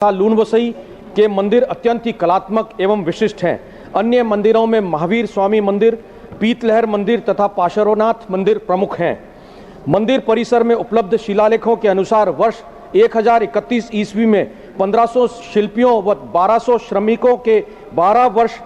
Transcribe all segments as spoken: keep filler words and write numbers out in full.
तथा लूनवसई के मंदिर अत्यंत ही कलात्मक एवं विशिष्ट हैं। अन्य मंदिरों में महावीर स्वामी मंदिर, पीतलहर मंदिर तथा पार्श्वनाथ मंदिर प्रमुख हैं। मंदिर परिसर में उपलब्ध शिलालेखों के अनुसार वर्ष एक हज़ार इकतीस ईस्वी में पन्द्रह सौ शिल्पियों व बारह सौ श्रमिकों के बारह वर्ष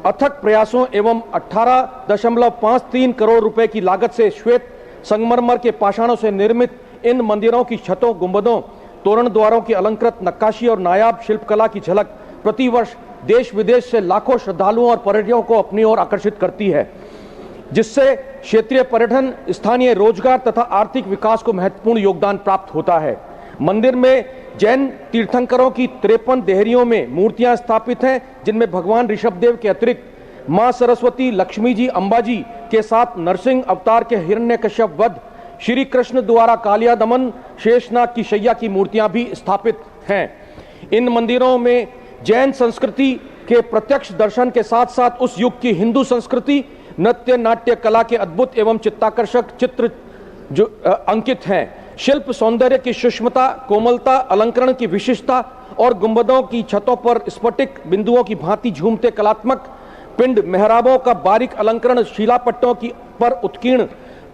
अथक प्रयासों एवं अठारह दशमलव पाँच तीन करोड़ रुपए की लागत से श्वेत संगमरमर के पाषाणों से निर्मित इन मंदिरों की छतों, गुंबदों, तोरण द्वारों की अलंकृत नक्काशी और नायाब शिल्पकला की झलक प्रतिवर्ष देश विदेश से लाखों श्रद्धालुओं और पर्यटकों को अपनी ओर आकर्षित करती है, जिससे क्षेत्रीय पर्यटन, स्थानीय रोजगार तथा आर्थिक विकास को महत्वपूर्ण योगदान प्राप्त होता है। मंदिर में जैन तीर्थंकरों की तिरपन देहरियों में मूर्तियां स्थापित हैं, जिनमें भगवान ऋषभदेव के अतिरिक्त मां सरस्वती, लक्ष्मी जी, अम्बा जी के साथ नरसिंह अवतार के हिरण्यकश्यप वध, श्री कृष्ण द्वारा कालिया दमन, शेषनाग की शैया की मूर्तियां भी स्थापित हैं। इन मंदिरों में जैन संस्कृति के प्रत्यक्ष दर्शन के साथ साथ उस युग की हिंदू संस्कृति, नृत्य, नाट्य कला के अद्भुत एवं चित्ताकर्षक चित्र जो, अ, अंकित हैं। शिल्प सौंदर्य की सूक्ष्मता, कोमलता, अलंकरण की विशिष्टता और गुंबदों की छतों पर स्फटिक बिंदुओं की भांति झूमते कलात्मक पिंड, मेहराबों का बारीक अलंकरण, शिलापट्टों की पर उत्कीर्ण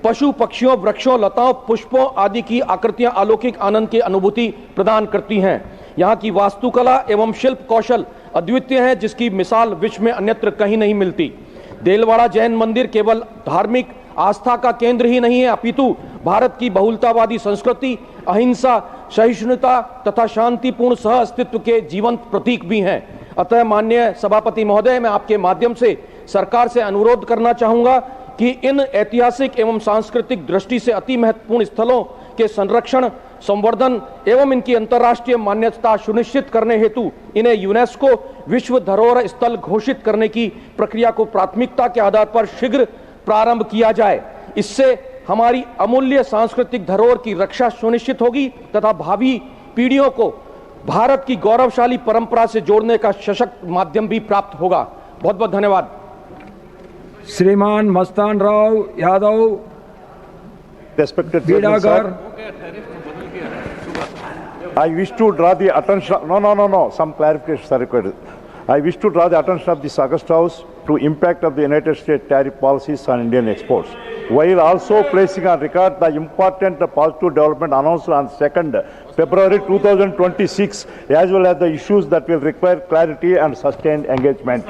पशु, पक्षियों, वृक्षों, लताओं, पुष्पों आदि की आकृतियां अलौकिक आनंद की अनुभूति प्रदान करती हैं। यहाँ की वास्तुकला एवं शिल्प कौशल अद्वितीय है, जिसकी मिसाल विश्व में अन्यत्र कहीं नहीं मिलती। देलवाड़ा जैन मंदिर केवल धार्मिक आस्था का केंद्र ही नहीं है, अपितु भारत की बहुलतावादी संस्कृति, अहिंसा, सहिष्णुता तथा शांतिपूर्ण सह अस्तित्व के जीवंत प्रतीक भी हैं। अतः माननीय सभापति महोदय, मैं आपके माध्यम से सरकार से अनुरोध करना चाहूंगा कि इन ऐतिहासिक एवं सांस्कृतिक दृष्टि से अति महत्वपूर्ण स्थलों के संरक्षण, संवर्धन एवं इनकी अंतर्राष्ट्रीय मान्यता सुनिश्चित करने हेतु इन्हें यूनेस्को विश्व धरोहर स्थल घोषित करने की प्रक्रिया को प्राथमिकता के आधार पर शीघ्र प्रारंभ किया जाए। इससे हमारी अमूल्य सांस्कृतिक धरोहर की रक्षा सुनिश्चित होगी तथा भावी पीढ़ियों को भारत की गौरवशाली परंपरा से जोड़ने का सशक्त माध्यम भी प्राप्त होगा। बहुत बहुत धन्यवाद। श्रीमान मस्तान राव Yadav, Respected Chairman, sir. Bidagar. I wish to draw the attention, no, no, no, no, some clarification, sir, required. I wish to draw the attention of this august House to impact of the United States tariff policies on Indian exports, while also placing on record the important positive development announced on second February two thousand twenty-six, as well as the issues that will require clarity and sustained engagement.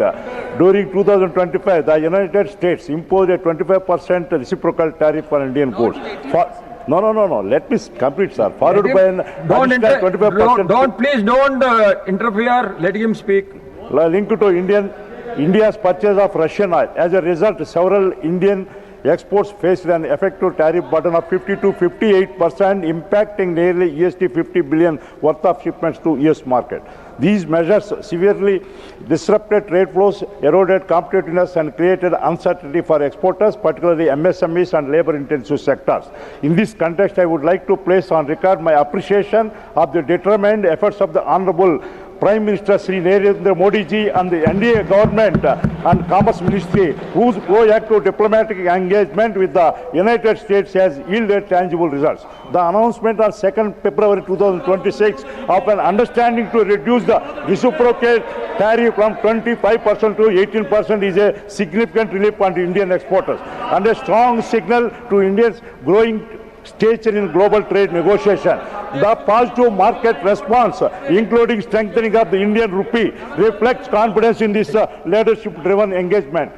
During two thousand twenty-five, the United States imposed a twenty-five percent reciprocal tariff on Indian goods. For, no, no, no, no. Let me s-, complete, sir. Followed by an don't additional inter-, twenty-five percent. Don't, don't, please don't, uh, interfere. Let him speak. Li-, linked to Indian, India's purchase of Russian oil. As a result, several Indian exports faced an effective tariff burden of fifty to fifty-eight percent, impacting nearly U S D fifty billion worth of shipments to U S market. These measures severely disrupted trade flows, eroded competitiveness, and created uncertainty for exporters, particularly M S M Es and labor-intensive sectors. In this context, I would like to place on record my appreciation of the determined efforts of the Honorable Prime Minister Shri Narendra Modi ji and the N D A government, uh, and Commerce Ministry, whose proactive diplomatic engagement with the United States has yielded tangible results. The announcement on second February two thousand twenty-six of an understanding to reduce the reciprocal tariff from twenty-five percent to eighteen percent is a significant relief on Indian exporters and a strong signal to India's growing stature in global trade negotiation. The positive market response, including strengthening of the Indian rupee, reflects confidence in this, uh, leadership-driven engagement.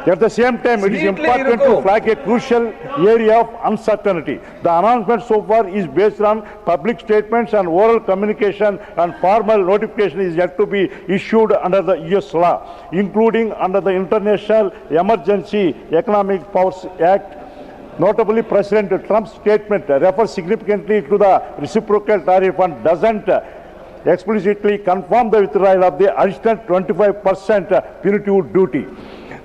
At the same time, it is important to flag a crucial area of uncertainty. The announcement so far is based on public statements and oral communication, and formal notification is yet to be issued under the U S law, including under the International Emergency Economic Powers Act. Notably, President Trump's statement refers significantly to the reciprocal tariff and doesn't explicitly confirm the withdrawal of the additional twenty-five percent punitive duty.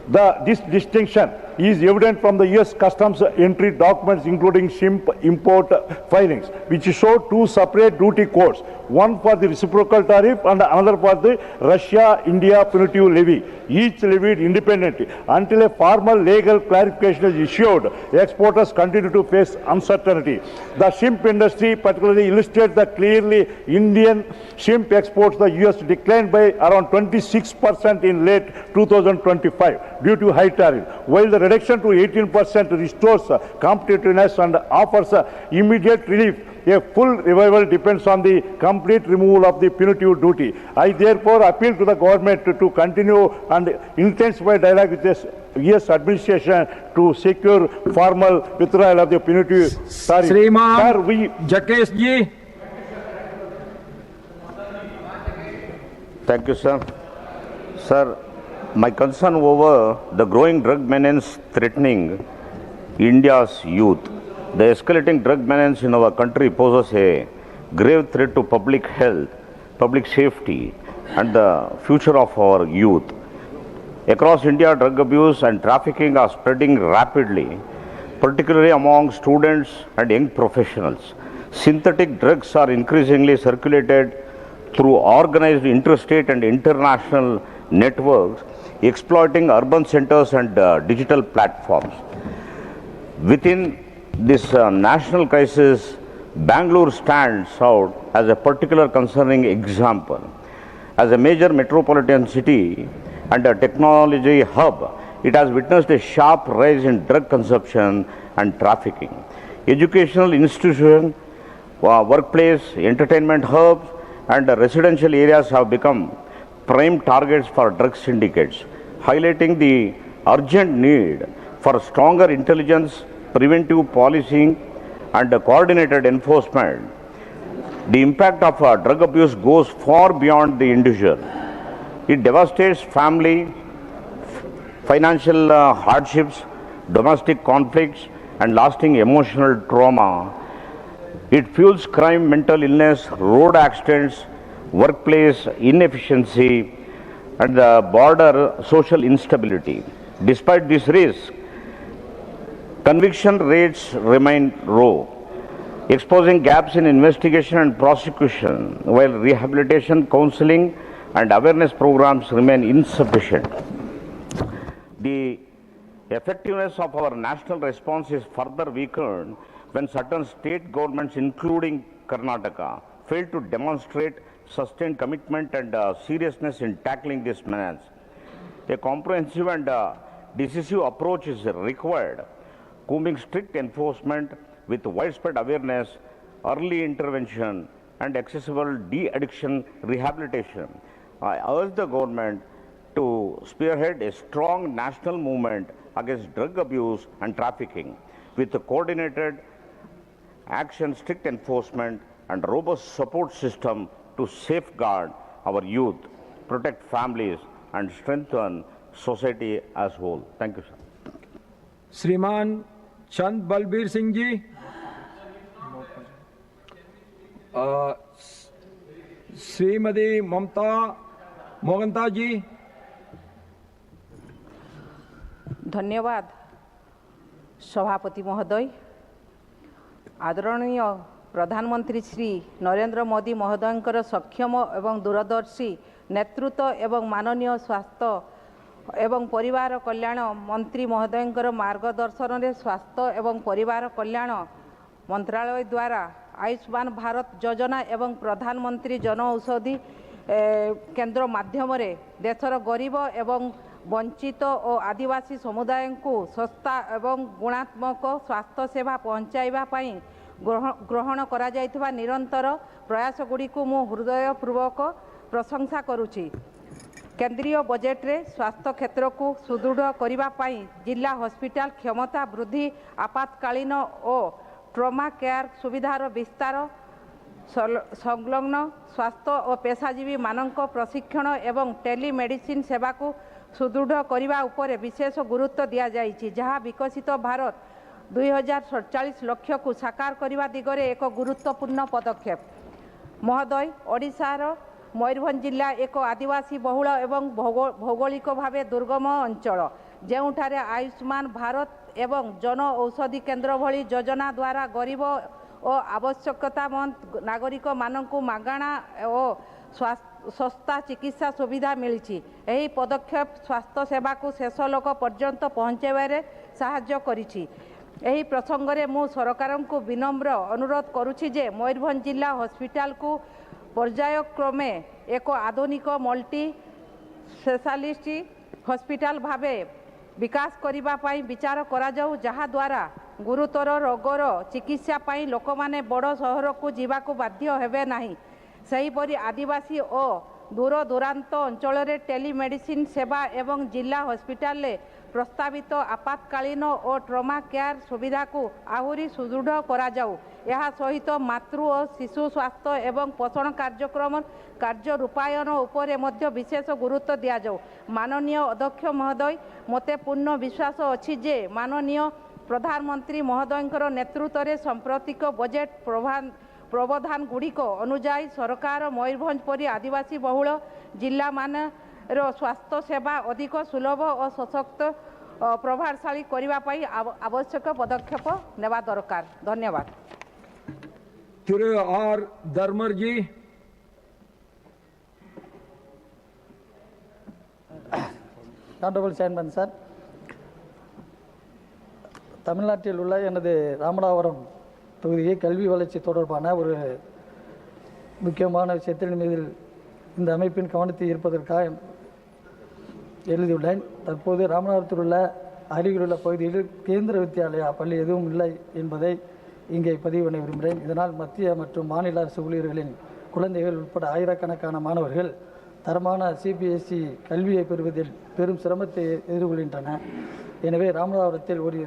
The, this distinction is evident from the U S Customs entry documents, including shrimp import filings, which show two separate duty codes, one for the reciprocal tariff and another for the Russia-India punitive levy, each levied independently. Until a formal legal clarification is issued, exporters continue to face uncertainty. The shrimp industry particularly illustrates the clearly Indian shrimp exports to the U S declined by around twenty-six percent in late two thousand twenty-five due to high tariff, while the reduction to eighteen percent restores competitiveness and offers immediate relief. A full revival depends on the complete removal of the punitive duty. I therefore appeal to the government to, to continue and intensify dialogue with the U S administration to secure formal withdrawal of the punitive tariff. Shriman Sir, we Jakesh ji. Thank you, sir. Sir, my concern over the growing drug menace threatening India's youth. The escalating drug menace in our country poses a grave threat to public health, public safety, and the future of our youth. Across India, drug abuse and trafficking are spreading rapidly, particularly among students and young professionals. Synthetic drugs are increasingly circulated through organized interstate and international networks, exploiting urban centers and uh, digital platforms. Within this uh, national crisis, Bangalore stands out as a particular concerning example. As a major metropolitan city and a technology hub, it has witnessed a sharp rise in drug consumption and trafficking. Educational institutions, uh, workplace, entertainment hubs, and residential areas have become prime targets for drug syndicates, highlighting the urgent need for stronger intelligence, preventive policing, and coordinated enforcement. The impact of uh, drug abuse goes far beyond the individual. It devastates family, financial uh, hardships, domestic conflicts, and lasting emotional trauma. It fuels crime, mental illness, road accidents, workplace inefficiency, and the broader social instability. Despite this risk, conviction rates remain low, exposing gaps in investigation and prosecution, while rehabilitation, counseling, and awareness programs remain insufficient. The effectiveness of our national response is further weakened when certain state governments, including Karnataka, fail to demonstrate sustained commitment and uh, seriousness in tackling this menace. A comprehensive and uh, decisive approach is required, combing strict enforcement with widespread awareness, early intervention, and accessible de addiction rehabilitation. I urge the government to spearhead a strong national movement against drug abuse and trafficking with coordinated action, strict enforcement, and robust support system to safeguard our youth, protect families, and strengthen society as whole. Thank you, sir. श्रीमान चंद बलबीर सिंह जी, अ, श्रीमती ममता मोहंता जी। धन्यवाद सभापति महोदय। आदरणीय प्रधानमंत्री श्री नरेंद्र मोदी महोदयंकर सक्षम एवं दूरदर्शी नेतृत्व एवं माननीय स्वास्थ्य एवं परिवार कल्याण मंत्री महोदयंकर मार्गदर्शनरे स्वास्थ्य एवं परिवार कल्याण ମନ୍ତ୍ରାଳୟ ଦ୍ୱାରା ଆୟୁଷ୍ମାନ ଭାରତ ଯୋଜନା ଏବଂ ପ୍ରଧାନମନ୍ତ୍ରୀ ଜନ ଔଷଧି କେନ୍ଦ୍ର ମାଧ୍ୟମରେ ଦେଶର ଗରିବ ଏବଂ ବଞ୍ଚିତ ଓ ଆଦିବାସୀ ସମୁଦାୟଙ୍କୁ ଶସ୍ତା ଏବଂ ଗୁଣାତ୍ମକ ସ୍ୱାସ୍ଥ୍ୟ ସେବା ପହଞ୍ଚାଇବା ପାଇଁ ଗ୍ରହଣ କରାଯାଇଥିବା ନିରନ୍ତର ପ୍ରୟାସଗୁଡ଼ିକୁ ମୁଁ ହୃଦୟପୂର୍ବକ ପ୍ରଶଂସା କରୁଛି। କେନ୍ଦ୍ରୀୟ ବଜେଟରେ ସ୍ୱାସ୍ଥ୍ୟ କ୍ଷେତ୍ରକୁ ସୁଦୃଢ଼ କରିବା ପାଇଁ ଜିଲ୍ଲା ହସ୍ପିଟାଲ କ୍ଷମତା ବୃଦ୍ଧି, ଆପାତକାଳୀନ ଓ ଟ୍ରମା କେୟାର ସୁବିଧାର ବିସ୍ତାର, ସଂଲଗ୍ନ ସ୍ୱାସ୍ଥ୍ୟ ଓ ପେସାଜୀବୀମାନଙ୍କ ପ୍ରଶିକ୍ଷଣ ଏବଂ ଟେଲିମେଡିସିନ୍ ସେବାକୁ ସୁଦୃଢ଼ କରିବା ଉପରେ ବିଶେଷ ଗୁରୁତ୍ୱ ଦିଆଯାଇଛି, ଯାହା ବିକଶିତ ଭାରତ ଦୁଇ ହଜାର ସତଚାଳିଶ ଲକ୍ଷ୍ୟକୁ ସାକାର କରିବା ଦିଗରେ ଏକ ଗୁରୁତ୍ୱପୂର୍ଣ୍ଣ ପଦକ୍ଷେପ। ମହୋଦୟ, ଓଡ଼ିଶାର ମୟୂରଭଞ୍ଜ ଜିଲ୍ଲା ଏକ ଆଦିବାସୀ ବହୁଳ ଏବଂ ଭୌଗୋ- ଭୌଗୋଳିକ ଭାବେ ଦୁର୍ଗମ ଅଞ୍ଚଳ, ଯେଉଁଠାରେ ଆୟୁଷ୍ମାନ ଭାରତ ଏବଂ ଜନ ଔଷଧି କେନ୍ଦ୍ର ଭଳି ଯୋଜନା ଦ୍ୱାରା ଗରିବ ଓ ଆବଶ୍ୟକତାମନ୍ଦ ନାଗରିକମାନଙ୍କୁ ମାଗଣା ଓ ସ୍ୱାସ୍ଥ୍ୟ ଶସ୍ତା ଚିକିତ୍ସା ସୁବିଧା ମିଳିଛି। ଏହି ପଦକ୍ଷେପ ସ୍ୱାସ୍ଥ୍ୟ ସେବାକୁ ଶେଷ ଲୋକ ପର୍ଯ୍ୟନ୍ତ ପହଞ୍ଚାଇବାରେ ସାହାଯ୍ୟ କରିଛି। ଏହି ପ୍ରସଙ୍ଗରେ ମୁଁ ସରକାରଙ୍କୁ ବିନମ୍ର ଅନୁରୋଧ କରୁଛି ଯେ ମୟୂରଭଞ୍ଜ ଜିଲ୍ଲା ହସ୍ପିଟାଲକୁ ପର୍ଯ୍ୟାୟକ୍ରମେ ଏକ ଆଧୁନିକ ମଲ୍ଟି ସ୍ପେଶାଲିଷ୍ଟ ହସ୍ପିଟାଲ ଭାବେ ବିକାଶ କରିବା ପାଇଁ ବିଚାର କରାଯାଉ, ଯାହାଦ୍ୱାରା ଗୁରୁତର ରୋଗର ଚିକିତ୍ସା ପାଇଁ ଲୋକମାନେ ବଡ଼ ସହରକୁ ଯିବାକୁ ବାଧ୍ୟ ହେବେ ନାହିଁ। ସେହିପରି ଆଦିବାସୀ ଓ ଦୂର ଦୂରାନ୍ତ ଅଞ୍ଚଳରେ ଟେଲିମେଡିସିନ୍ ସେବା ଏବଂ ଜିଲ୍ଲା ହସ୍ପିଟାଲରେ ପ୍ରସ୍ତାବିତ ଆପାତକାଳୀନ ଓ ଟ୍ରମା କେୟାର ସୁବିଧାକୁ ଆହୁରି ସୁଦୃଢ଼ କରାଯାଉ। ଏହା ସହିତ ମାତୃ ଓ ଶିଶୁ ସ୍ୱାସ୍ଥ୍ୟ ଏବଂ ପୋଷଣ କାର୍ଯ୍ୟକ୍ରମ କାର୍ଯ୍ୟ ରୂପାୟନ ଉପରେ ମଧ୍ୟ ବିଶେଷ ଗୁରୁତ୍ୱ ଦିଆଯାଉ। ମାନନୀୟ ଅଧ୍ୟକ୍ଷ ମହୋଦୟ, ମୋତେ ପୂର୍ଣ୍ଣ ବିଶ୍ୱାସ ଅଛି ଯେ ମାନନୀୟ ପ୍ରଧାନମନ୍ତ୍ରୀ ମହୋଦୟଙ୍କର ନେତୃତ୍ୱରେ ସାମ୍ପ୍ରତିକ ବଜେଟ୍ ପ୍ରଭା- ପ୍ରବଧାନଗୁଡ଼ିକ ଅନୁଯାୟୀ ସରକାର ମୟୂରଭଞ୍ଜ ପରି ଆଦିବାସୀ ବହୁଳ ଜିଲ୍ଲାମାନର ସ୍ୱାସ୍ଥ୍ୟ ସେବା ଅଧିକ ସୁଲଭ ଓ ସଶକ୍ତ, ଅ, ପ୍ରଭାବଶାଳୀ କରିବା ପାଇଁ ଆବ- ଆବଶ୍ୟକ ପଦକ୍ଷେପ ନେବା ଦରକାର। ଧନ୍ୟବାଦ। Tire R Darmarji. Honorable Chairman sir, தமிழ்நாட்டில் உள்ள எனது ராமநாதபுரம் தொகுதியை கல்வி வளர்ச்சி தொடர்பான ஒரு முக்கியமான விஷயத்தில் இதில் இந்த அமைப்பின் கவனத்தை ஈர்ப்பதற்காக எழுதியுள்ளேன். தற்போது ராமநாதபுரத்தில் உள்ள அருகிலுள்ள பகுதியில் கேந்திர வித்யாலயா பள்ளி எதுவும் இல்லை என்பதை இங்கே பதிவு பண்ண விரும்புகிறேன். இதனால் மத்திய மற்றும் மாநில அரசு ஊழியர்களின் குழந்தைகள் உட்பட ஆயிரக்கணக்கான மாணவர்கள் தரமான சிபிஎஸ்இ கல்வியை பெறுவதில் பெரும் சிரமத்தை எதிர்கொள்கின்றன. எனவே, ராமநாதபுரத்தில் ஒரு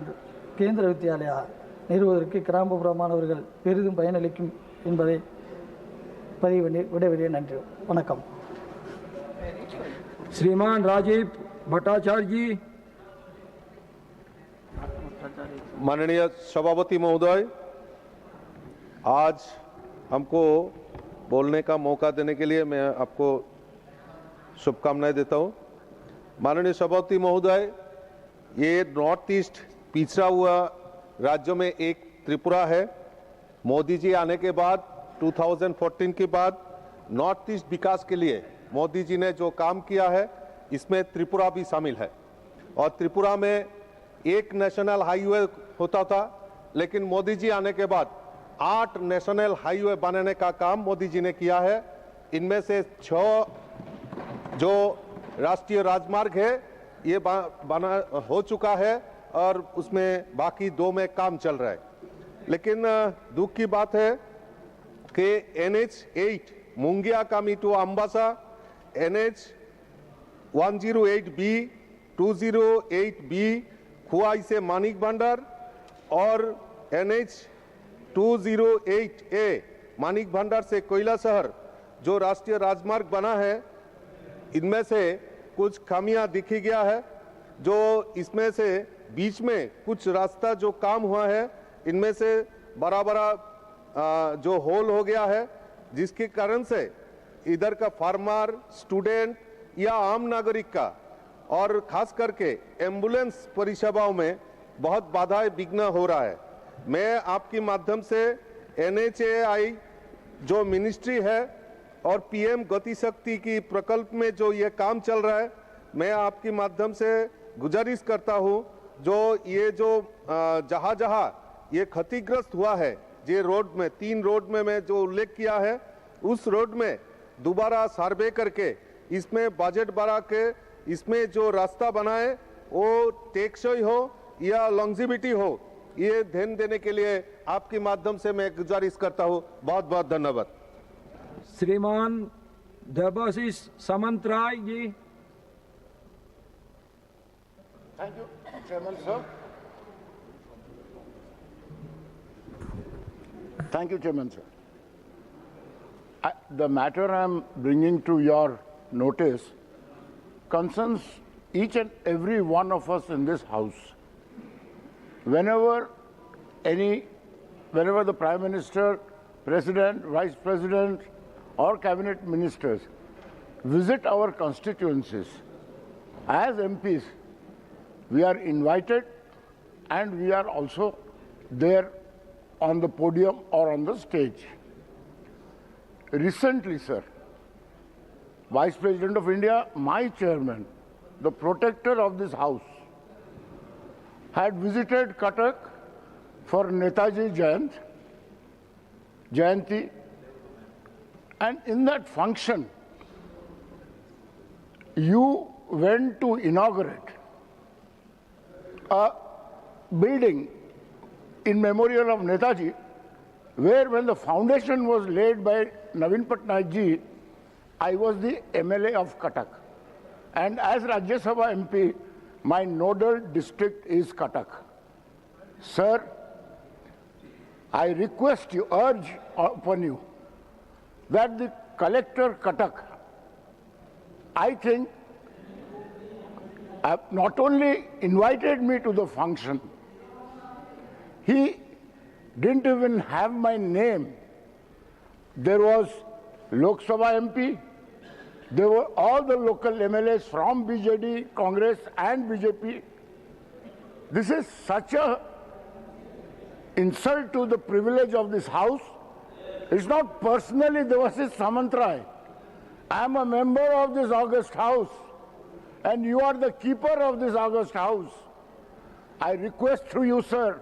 கேந்திர வித்யாலயா நிறுவுவதற்கு கிராமப்புற மாணவர்கள் பெரிதும் பயனளிக்கும் என்பதை பதிவு பண்ணி விடைபெறுகிறேன். நன்றி, வணக்கம். श्रीमान राजीव भट्टाचार्य जी. माननीय सभापति महोदय, आज हमको बोलने का मौका देने के लिए मैं आपको शुभकामनाएं देता हूं। माननीय सभापति महोदय, ये नॉर्थ ईस्ट पिछड़ा हुआ राज्यों में एक त्रिपुरा है। मोदी जी आने के बाद, ट्वेंटी फ़ोर्टीन के बाद नॉर्थ ईस्ट विकास के लिए मोदी जी ने जो काम किया है, इसमें त्रिपुरा भी शामिल है। और त्रिपुरा में एक नेशनल हाईवे होता था, लेकिन मोदी जी आने के बाद आठ नेशनल हाईवे बनाने का काम मोदी जी ने किया है। इनमें से छः जो राष्ट्रीय राजमार्ग है, ये बा- बना हो चुका है और उसमें बाकी दो में काम चल रहा है। लेकिन, अ, दुख की बात है कि N H eight Mungiakami to Ambassa, N H one zero eight B, two zero eight B Khowai से मानिक भंडार और N H two zero eight A Manik Bhandar से कोयला शहर जो राष्ट्रीय राजमार्ग बना है, इनमें से कुछ खामियां दिखी गया है, जो इसमें से बीच में कुछ रास्ता जो काम हुआ है, इनमें से बड़ा बड़ा, आ, जो होल हो गया है, जिसके कारण से इधर का फार्मर, स्टूडेंट या आम नागरिक का और खास करके एम्बुलेंस परिसेवाओं में बहुत बाधा विघ्न हो रहा है। मैं आपके माध्यम से एन एच ए आई जो मिनिस्ट्री है और पी एम गति शक्ति की प्रकल्प में जो ये काम चल रहा है, मैं आपके माध्यम से गुजारिश करता हूँ, जो ये जो, अ, जहाँ जहाँ ये क्षतिग्रस्त हुआ है, जे रोड में, तीन रोड में मैं जो उल्लेख किया है, उस रोड में दोबारा सर्वे करके इसमें बजट बढ़ा के इसमें जो रास्ता बनाए वो टेकसई हो या लॉन्जिविटी हो, ये ध्यान देने के लिए आपके माध्यम से मैं गुजारिश करता हूँ। बहुत बहुत धन्यवाद। श्रीमान देवाशीष सामंतराय जी. Thank you, Chairman sir. Thank you, Chairman sir. I, the matter I am bringing to your notice concerns each and every one of us in this house. Whenever any, whenever the Prime Minister, President, Vice President, or cabinet ministers visit our constituencies, as M Ps, we are invited and we are also there on the podium or on the stage. Recently, sir, Vice President of India, my chairman, the protector of this house, had visited Cuttack for Netaji Jayant, Jayanti, and in that function, you went to inaugurate a building in memorial of Netaji, where when the foundation was laid by Naveen Patnaik ji, I was the M L A of Cuttack. And as Rajya Sabha M P, my nodal district is Cuttack. Sir, I request you, urge upon you that the collector Cuttack, I think, uh, not only invited me to the function, he didn't even have my name. There was Lok Sabha M P, there were all the local M L As from B J D, Congress and B J P. This is such a insult to the privilege of this house. It's not personally Debashish Samantrai. I am a member of this august house, and you are the keeper of this august house. I request through you, sir,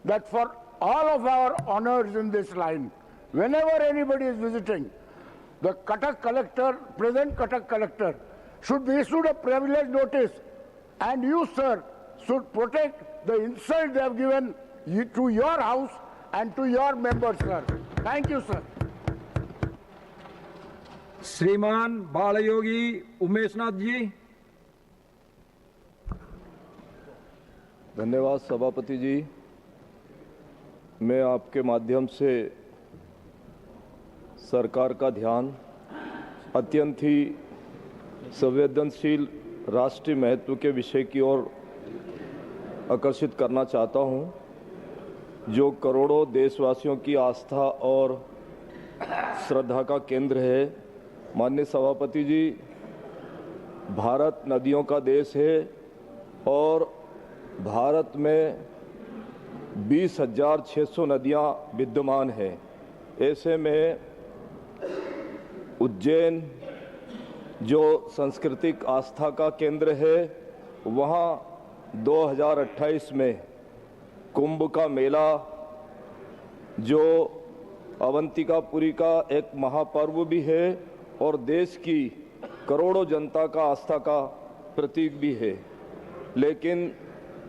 that for all of our honors in this line, whenever anybody is visiting, the Cuttack collector, present Cuttack collector, should be issued a privilege notice, and you, sir, should protect the insult they have given you, to your house and to your members, sir. Thank you, sir. श्रीमान बालयोगी उमेशनाथ जी। धन्यवाद सभापति जी। मैं आपके माध्यम से सरकार का ध्यान अत्यंत ही संवेदनशील राष्ट्रीय महत्व के विषय की ओर आकर्षित करना चाहता हूं, जो करोड़ों देशवासियों की आस्था और श्रद्धा का केंद्र है। माननीय सभापति जी, भारत नदियों का देश है और भारत में बीस हजार छः सौ नदियाँ विद्यमान हैं। ऐसे में उज्जैन, जो सांस्कृतिक आस्था का केंद्र है, वहाँ दो हज़ार अट्ठाईस में कुंभ का मेला, जो अवंतिकापुरी का एक महापर्व भी है और देश की करोड़ों जनता का आस्था का प्रतीक भी है, लेकिन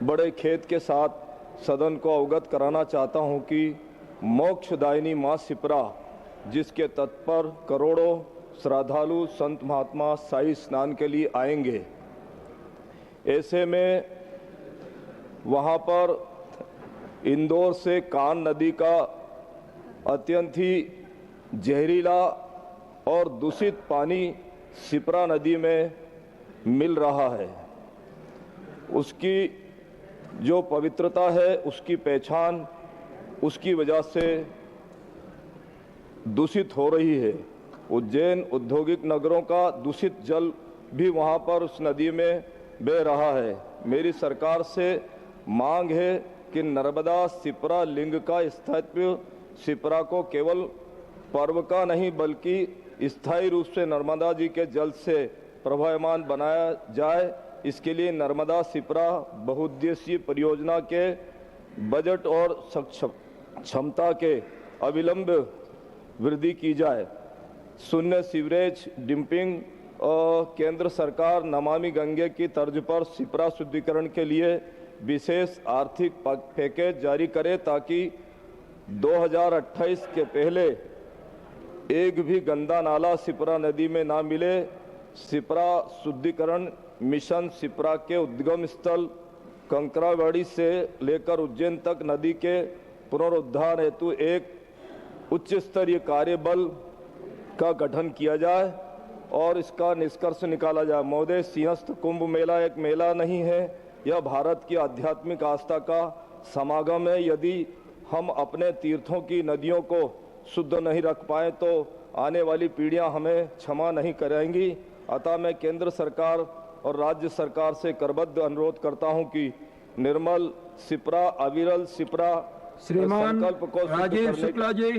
बड़े खेद के साथ सदन को अवगत कराना चाहता हूं कि मोक्षदायिनी मां शिप्रा, जिसके तट पर करोड़ों श्रद्धालु संत महात्मा शाही स्नान के लिए आएंगे, ऐसे में वहां पर इंदौर से कान नदी का अत्यंत ही जहरीला और दूषित पानी शिप्रा नदी में मिल रहा है। उसकी जो पवित्रता है, उसकी पहचान उसकी वजह से दूषित हो रही है। उज्जैन औद्योगिक नगरों का दूषित जल भी वहां पर उस नदी में बह रहा है। मेरी सरकार से मांग है कि नर्मदा शिप्रा लिंग का स्थायित्व शिप्रा को केवल पर्व का नहीं, बल्कि स्थायी रूप से नर्मदा जी के जल से प्रभायमान बनाया जाए। इसके लिए नर्मदा शिप्रा बहुउद्देशीय परियोजना के बजट और सक्षम क्षमता के अविलंब वृद्धि की जाए। शून्य सीवरेज डंपिंग, केंद्र सरकार नमामि गंगे की तर्ज पर शिप्रा शुद्धिकरण के लिए विशेष आर्थिक पैकेज जारी करे, ताकि दो हज़ार अट्ठाईस के पहले एक भी गंदा नाला शिप्रा नदी में ना मिले। शिप्रा शुद्धिकरण मिशन शिप्रा के उद्गम स्थल कंकरावाड़ी से लेकर उज्जैन तक नदी के पुनरुद्धार हेतु एक उच्च स्तरीय कार्यबल का गठन किया जाए और इसका निष्कर्ष निकाला जाए। महोदय, सिंहस्थ कुंभ मेला एक मेला नहीं है, यह भारत की आध्यात्मिक आस्था का समागम है। यदि हम अपने तीर्थों की नदियों को शुद्ध नहीं रख पाए तो आने वाली पीढ़ियां हमें क्षमा नहीं करेंगी। अतः मैं केंद्र सरकार और राज्य सरकार से करबद्ध अनुरोध करता हूं कि निर्मल सिप्रा, अविरल सिप्रा श्रीमान संकल्प को सिद्ध राजेश करने शुक्ला जी,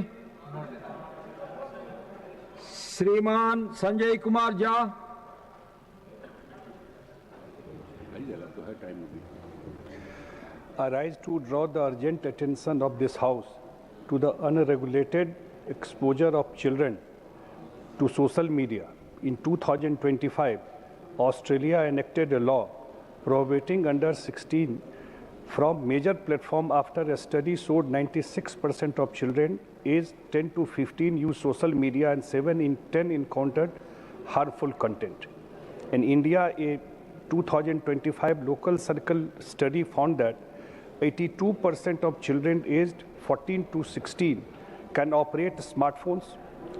श्रीमान संजय कुमार Jha. I rise to draw the urgent attention of this House to the unregulated exposure of children to social media. In two thousand twenty-five, Australia enacted a law prohibiting under sixteen from major platform after a study showed ninety-six percent of children aged ten to fifteen use social media and seven in ten encountered harmful content. In India, a two thousand twenty-five local circle study found that eighty-two percent of children aged fourteen to sixteen can operate smartphones.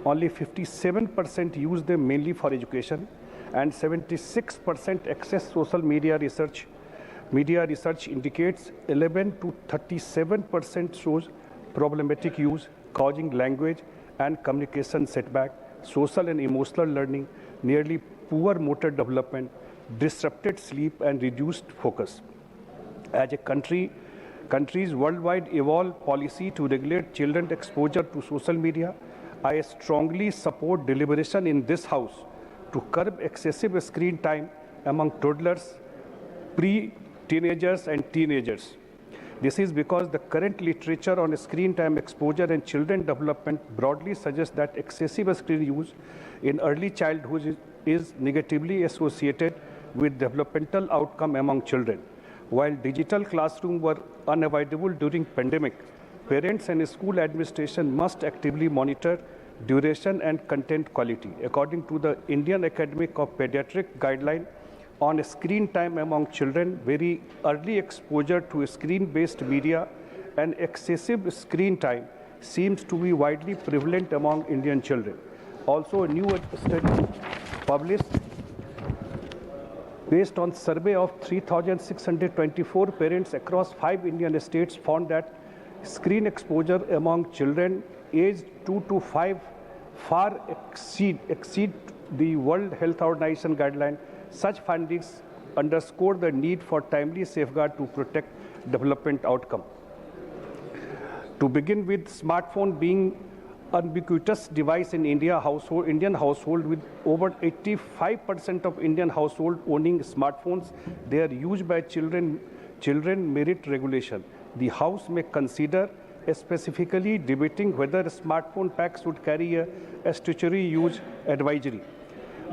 Only fifty-seven percent use them mainly for education, and seventy-six percent access social media research. Media research indicates eleven to thirty-seven percent shows problematic use, causing language and communication setback, social and emotional learning, nearly poor motor development, disrupted sleep, and reduced focus. As a country, countries worldwide evolve policy to regulate children exposure to social media, I strongly support deliberation in this House to curb excessive screen time among toddlers, pre-teenagers and teenagers. This is because the current literature on screen time exposure and children development broadly suggests that excessive screen use in early childhood is, is negatively associated with developmental outcome among children. While digital classrooms were unavoidable during pandemic, parents and school administration must actively monitor duration and content quality. According to the Indian Academy of Pediatric guideline on screen time among children, very early exposure to screen-based media and excessive screen time seems to be widely prevalent among Indian children. Also, a new study published based on survey of three thousand six hundred twenty-four parents across five Indian states found that screen exposure among children aged two to five far exceed, exceed the World Health Organization guideline. Such findings underscore the need for timely safeguard to protect development outcome. To begin with, smartphone being ubiquitous device in India household, Indian household, with over eighty-five percent of Indian household owning smartphones, they are used by children, children merit regulation. The House may consider specifically debating whether smartphone packs should carry a, a statutory use advisory.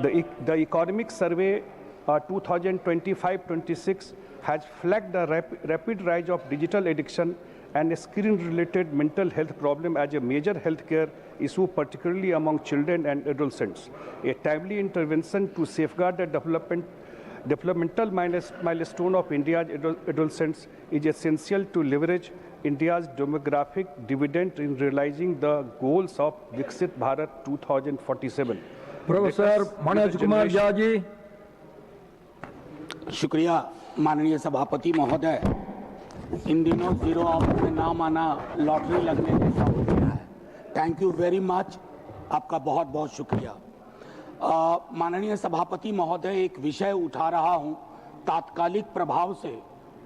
The, ec- the Economic Survey uh, two thousand twenty-five twenty-six has flagged the rap- rapid rise of digital addiction and screen-related mental health problem as a major healthcare issue, particularly among children and adolescents. A timely intervention to safeguard the development, developmental miles- milestone of India's adol- adolescents is essential to leverage India's demographic dividend in realizing the goals of Viksit Bharat two thousand forty-seven. Professor Because Manoj with the Kumar generation- Jha ji. शुक्रिया माननीय सभापति महोदय, इन दिनों zero hours में नाम आना लॉटरी लगने जैसा हो गया है। थैंक यू वेरी मच, आपका बहुत बहुत शुक्रिया। अ, माननीय सभापति महोदय, एक विषय उठा रहा हूं, तात्कालिक प्रभाव से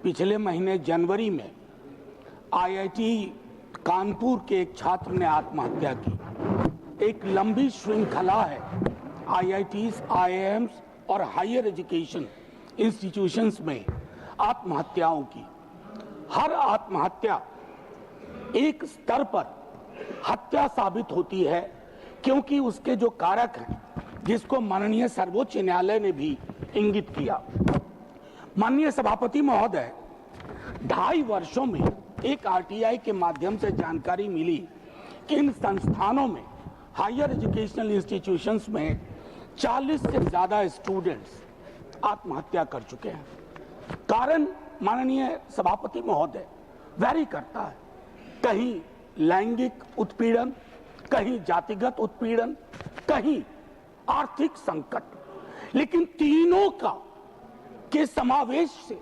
पिछले महीने जनवरी में आईआईटी कानपुर के एक छात्र ने आत्महत्या की। एक लंबी श्रृंखला है आईआईटीज, आईआईएम्स और हायर एजुकेशन इंस्टीट्यूशंस में आत्महत्याओं की। हर आत्महत्या एक स्तर पर हत्या साबित होती है, क्योंकि उसके जो कारक हैं, जिसको माननीय सर्वोच्च न्यायालय ने भी इंगित किया। माननीय सभापति महोदय, ढाई वर्षों में एक आरटीआई के माध्यम से जानकारी मिली कि इन संस्थानों में, हायर एजुकेशनल इंस्टीट्यूशंस में चालीस से ज्यादा स्टूडेंट्स आत्महत्या कर चुके हैं। कारण, माननीय सभापति महोदय, वेरी करता है। कहीं लैंगिक उत्पीड़न, कहीं जातिगत उत्पीड़न, कहीं आर्थिक संकट, लेकिन तीनों का के समावेश से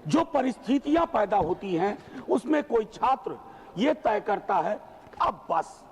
जो परिस्थितियां पैदा होती हैं, उसमें कोई छात्र ये तय करता है, अब बस,